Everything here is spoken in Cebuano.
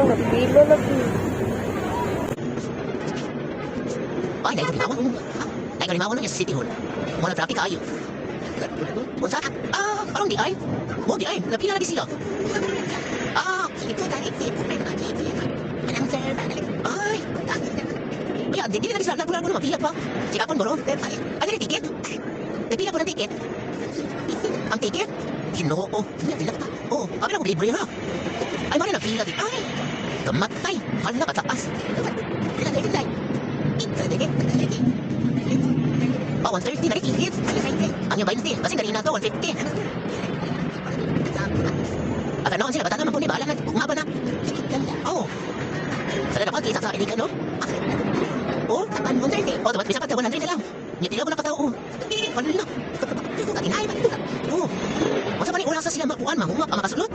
Ano, nagpila lagi. Ay, dahil galimawan. Dahil galimawan na sa City Hall. Wala traffic kayo. Unsa? Ah, arong di ay? Mo di ay, napila lagi sila. Ah, ay. Ya, di di lagi sila nagpula ko mapila pa. Sikapon bro. Ay, dili ticket. Napila po ng ticket. Ang ticket? Ginoo. Oh, abi na ko libre ha. Ay, mali napila di. Ay. Kamatay. Hala kataas. Oh, 130 na rin. Ang yung 20. Kasi kanina to, 150. At ano sila, bata naman po ni bahala na. Umaba na. Oh. Sa dapat kita sa ilikan, no? Oh, 130. Oh, dapat bisa pa 100 na lang. Ngiti ko na katao. Oh. Wala. Kaginay ba? Oh. Masa pa ni oras sa sila mapuan, mahuma pa makasulot.